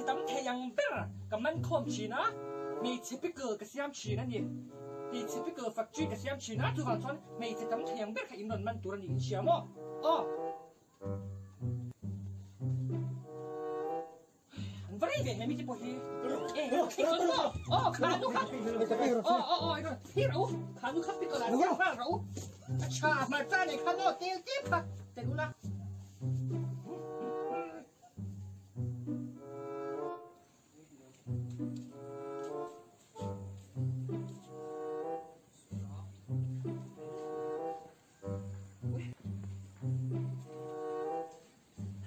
Hmeichhe tam thei ang ber ka man khawm thin a, hmeichhe pickle ka siam thin a ni. Hmeichhe pickle factory ka siam thin a, chuvang chuan hmeichhe tam thei ang ber kha in rawn man tur a ni in hria maw? Aw. An va rei ve he mite pawh hi. E, i rawn maw? Aw, kha nu kha. Aw, aw, aw, i rawn thlir rawh u. Kha nu kha pickle ah siam nghal rawh u. A tha, hmarcha nei kha maw tel tlem kha tel ula.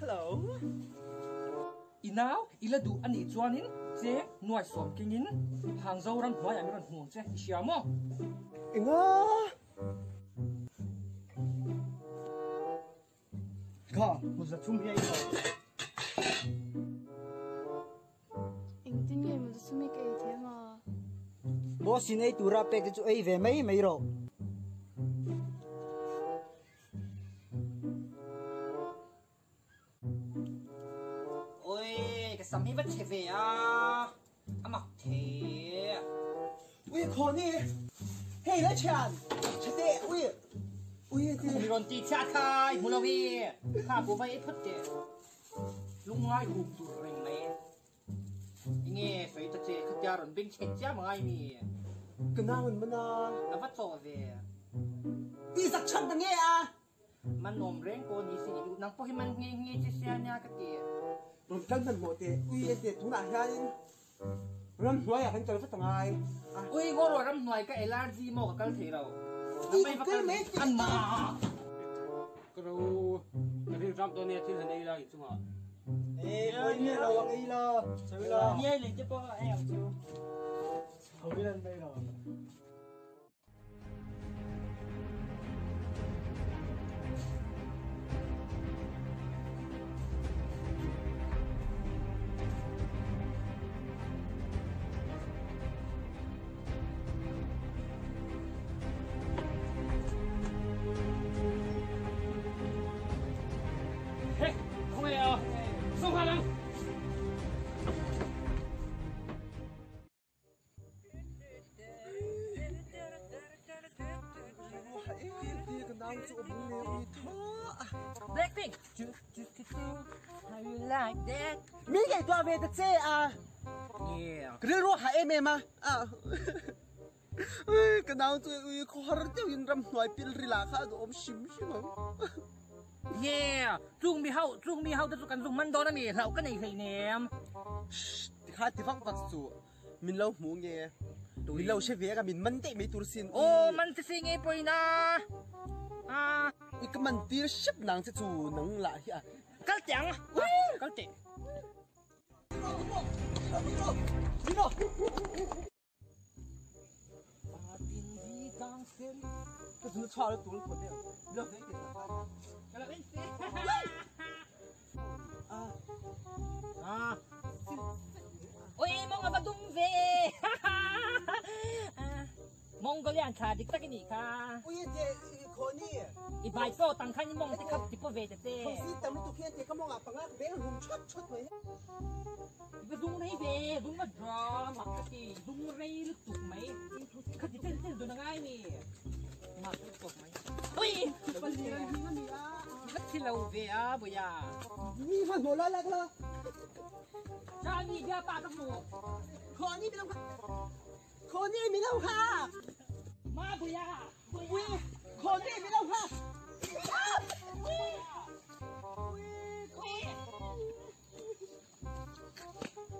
Hello. I nau i la duh a nih chuanin cheng nuai sawm kengin Hangzo ram hnuaiah min rawn hmu ang che i hria maw? Enga? Kha, hmu za chhum hi a inlo. Engtin nge hmu za chhum hi ka ei thei anga? Boss in ei tura pek te chu ei ve mai mai rawh. Oi, ka sam hi va chhe ve a, a mak thei. Ui khawni, hei la thian, chhe teh, ui, ui ti. Mi rawn ti chhiat khai, hmu lo hi, kha ku vai ei phawt teh. Lungngai hum tur reng mai. Enge sawi ta che, khatia rawn beng chhen chiam angai mi. Ka nau an man a. A va chawh ve. Ti zak chhan ta nge a. Man awm reng pawh ni sin i duh nang pawh hi man nghe nghe che sia nia ka ti. Rawn kal hmanhmawh teh ui a ti tunah hianin ramhnuaiah kan kal vat angai a. Ui ngaw rawh ramhnuai ka LRG maw ka kal thei lo. I ka kal mai tih An mah. Ka ro ka rin ram dawn nia thil han ei la inchungah. E pawi miah lo ang ei la sawi la. Niai lei te pawh ei ang chu. Sawi lan mai lo. Blackpink How you like that? Mi ngaihtuah ve ta che a. Yeah. Ka rilru ha em em a. Ka nau chu ui khawhar deuhin ramhnuai pil ril ah kha a duhawm hrim hrim ang. Yeah. Chung mi ho, chung mi ho te chu kan zung man dawn a ni. Hlauh ka nei hleinem. Shh, tikha ti vak vak chu. Min lo hmu nge? Min lo hre ve ka min man daih mai tur sin. Aw man che si nge pawina. Ah. I ka man tir hrep nang che chu nang lah hi a. Kal teh ang. Kal teh. Ka zun chhuah lo tur phawt deuh. Lo ve te ta. Ka lo en se. Ah. Ah. Oi mong ava dum ve. Mongolian tha dik tak ini kha. Ui te khoni. I bai po tang khan i mong te khap ti po ve te te. Khong si tam tu khian te ka mong ah panga ka beng rum chot chot mai. I va zung rei ve, zung va dra mak ka ti, zung rei lutuk mai. Kha ti chen chen dun angai ni. Mak lutuk mai. Ui! Va thi lo ve a buya. Mi hman hmawh lai lai kha. Cha mi bia pa ka hmu. Khoni mi lo kha. Khoni mi lo kha. Ma buya. Ui, khoni mi lo kha. Ui!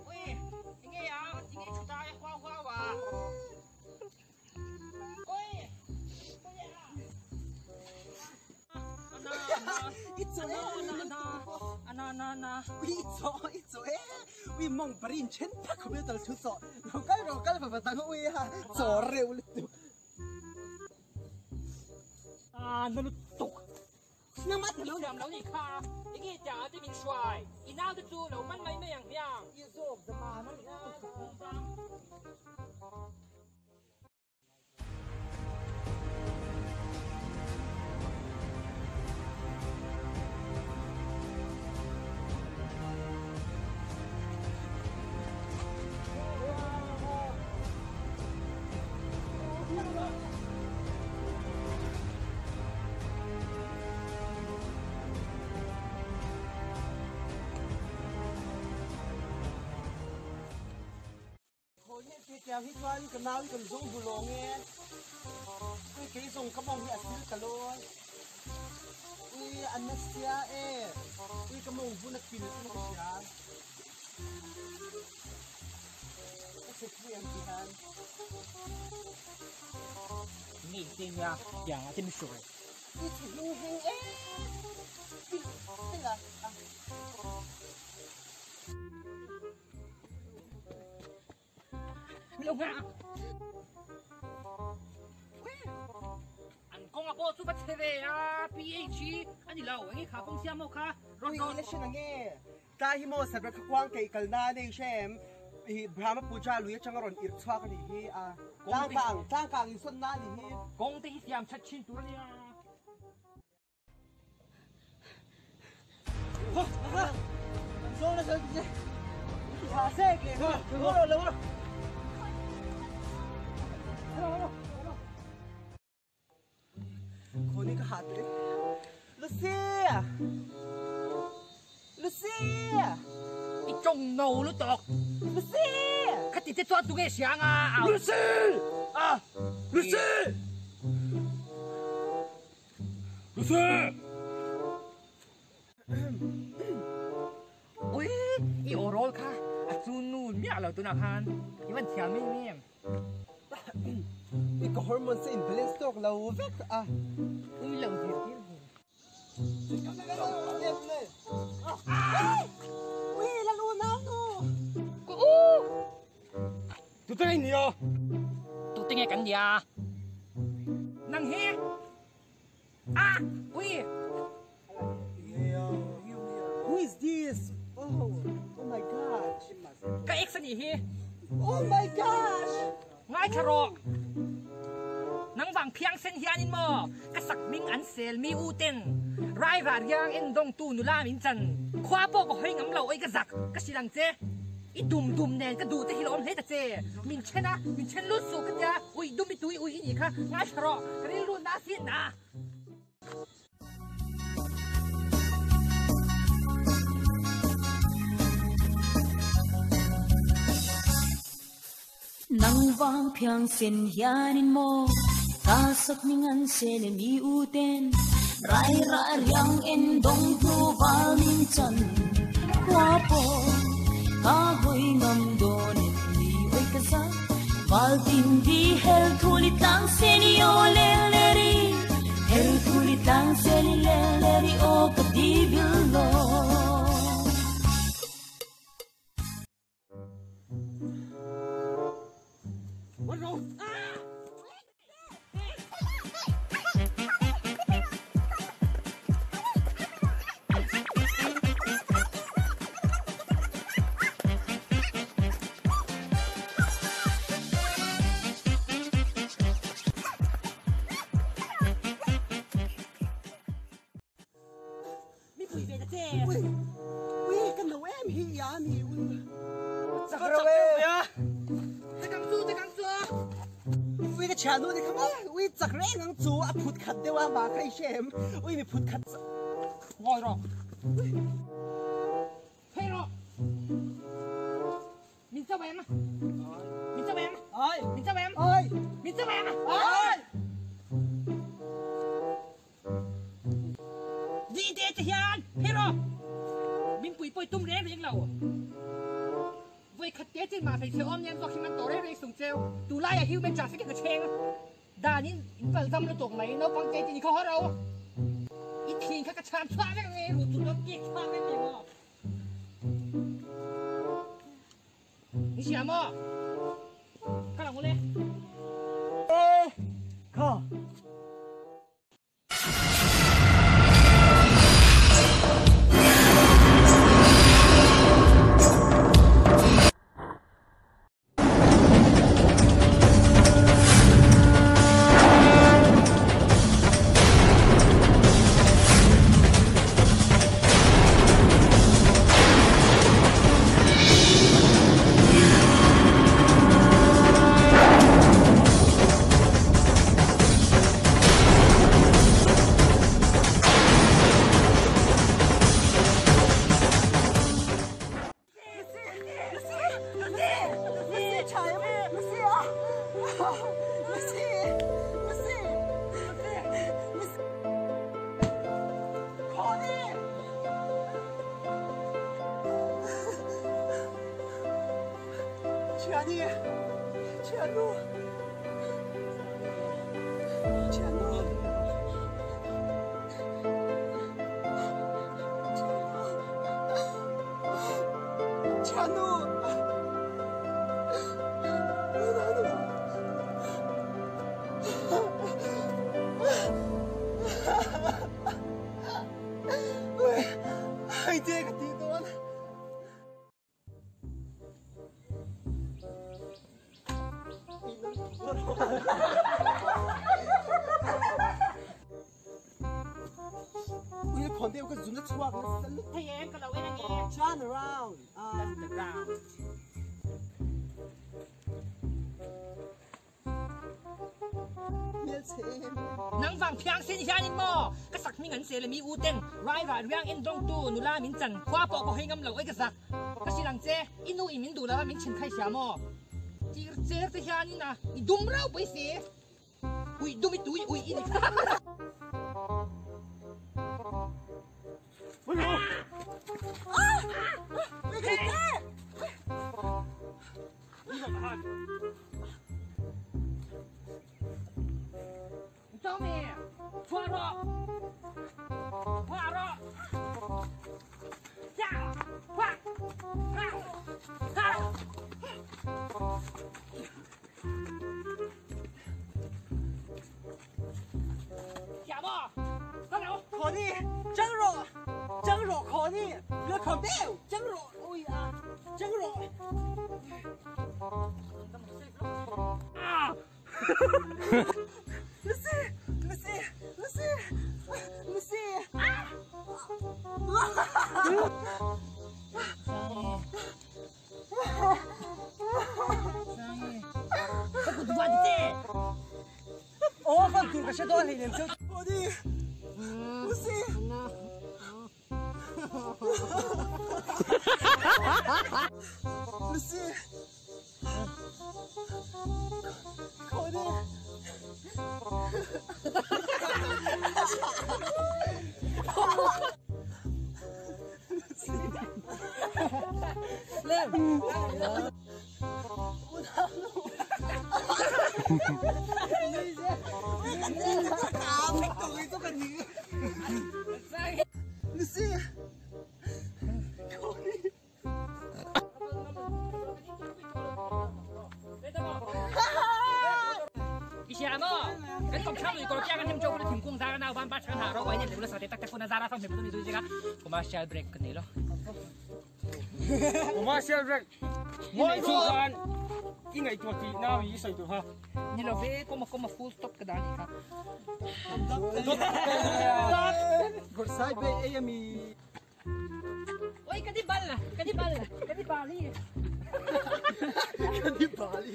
Ui, enge a, enge chuta e hua hua wa. Ui, Ana na na. Ui cho i cho e. Ui mong parin chen phak khobel tal thu so. Lo kal ro kal va tang ui ha. Cho reu lu tu. Ah, na lu tuk. Nangmah I thiam lo nih kha, i nge tiang ah ti min hruai. I nau te cu lo man mai mai ang hmiang. I zawk zaman a Tiang hi chuan ka nau hi kan zawng hmu lawng e. Ui kei zawng ka mawng hi a sil ka lawi. Ui a na sia e. Ui ka mawng vun a pil in ka hria. Ka chhe pui ang ti hian. Nge te nia tiang a te mi hruai. I chhe hming heng e. Pil pil a. An kawng a pawh chu va chhe ve a, PH hi a ni lo, enge kha kawng siam ho kha rawn rawn. Ui election ange, tlai hi maw Sabra kha kuang keih kal na a nei hre em, i Brahma Puja lui atanga rawn irh chhuak a nih hi a, tlangkang tlangkang insawn na a nih hi. Kawng te hi siam that thin tur a nia. I tawng no lutuk. Khati te chuan tunge hria anga au. Lucy! Lucy! Ui, i aw rawl kha a chu nu miah lo tunah khan i van thiam em em. I ka hormones a in balance tawk lo vek a. Ui lo zir tir ve. Ui lal u nau nu. Ka u. Tute nge nia? Tute nge kan nia? Nang hi Ah! Ui! Who is this? Oh, oh my gosh. Ka ex ani hi. Oh my gosh. Ngai tha rawh. Nang vang phiang sen hianin maw ka sak hming an sel mi u ten rai ra riang en dawng tu nula min chan khua pawh ka hawi ngam lo oi ka zak ka hrilh ang che i dum dum nen ka duh te hi lo awm hle ta che min then a min then lut suh ka tia Ui dum i tui ui i nih kha ngaithla rawh ka rilru na sin na. Nang vang phiang sen hianin maw ka sak ming an sel mi u ten rai ra riang en dong tu val min chan khua pawh ka hawi ngam dawn em ni oi ka za Val tin di hel thuli tlang seni o le le ri hel thuli tlang seni le le ri o ka di bil lo. Mi pui ve ta che. Ui, ui, ka no em hi ya mi ui. Chak reuh e. Chakang chu, chakang chu. Ui ka thian nu ni kha ma. Ui chak reng ang chu a phut khat deuh a ma kha i hre em. Ui mi phut khat. Ngawi rawh. Phei rawh. Min cho em. Min cho em. Ai. Min cho em. Ai. Min cho em. Ai. Di te che hian phei rawh. Min pui pawi tum reng reng lo. Voi khat te chin ma thei che awm nen zawk hi man to reng reng sung cheu. Tulai ah human trafficking ka cheng. Dan in in pal zam lutuk mai naupang te tin i khaw haw ro. I thin kha ka cham chhuah vek nge ru chu dawt kek chhuak vek nge maw. Ni sia maw? Ka lang ule. E kha. Thiani! Thiannu! Thiannu! Thiannu! Hei te ka ti dawn. Ui khon deuh ka zun a chuak na sal. Thei em ka lo en ange. Turn around. That's the ground. Nang vang phiang sin hianin maw ka sak hming an sel ami u ten rai ral riang en dawng tu nula min chan khua pawh ka hawi ngam lo oi ka zak ka hrilh ang che i nu in min duh lo a min then khai sia maw tir cher te hianin a i dum rau pawh i si ui dum i tui ui i ni. Commercial break kan nei lo. Commercial break. Moi chu khan i ngaihtuah tih nau i sawi tur kha. Ni lo ve comma comma full stop ka dah ni kha. Gorsai be ei ami. Oi ka di bal la, ka di bal la, ka di bali. Ka di bali.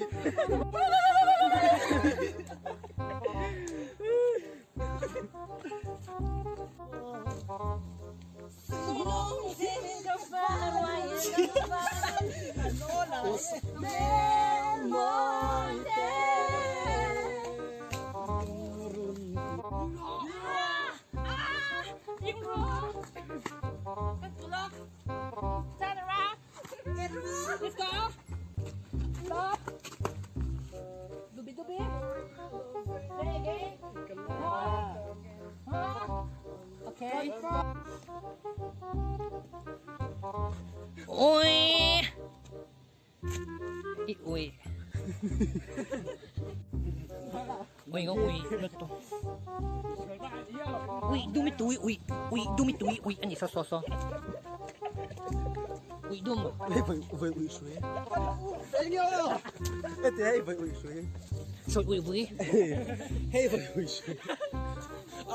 Turn around. Let's go. Stop. Dubi dubi. Say again. Huh? Okay. Ui. I ui. Ui có ui nó to. Ui dumi tui ui ui dumi tui ui anh so so so. Ui dum. Ui ui ui sui. Ê ui ui sui. Sui ui ui. Hey ui ui sui.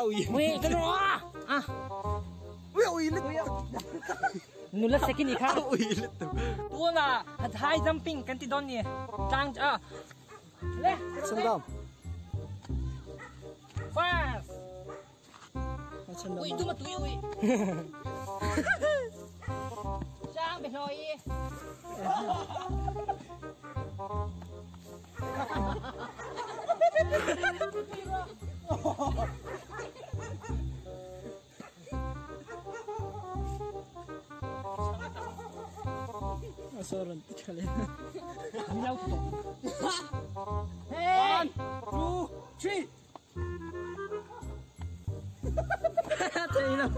Ui. Ui cái đó à. Ui ui lít. Nula second ikha. Ui lít. Tu na high jumping kan ti don ni. Tang à. Le. Sandam. Fast. Ui dum tui ui. Sang bị lôi. Saw rawn ti tha leh. Ni lo tawh. Hey! 1 2 3 Thei lo.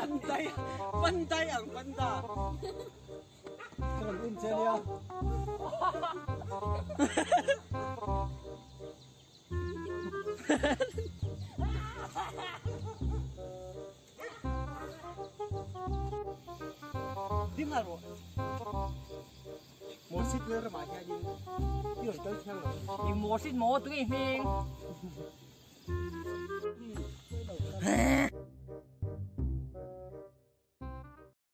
Pandai, pandai ang panda. Ka rawn um che nia. Ding a rawh. Mawsit leh ramah hianin i rawn kal thiang lo. I mawsit maw tui hming.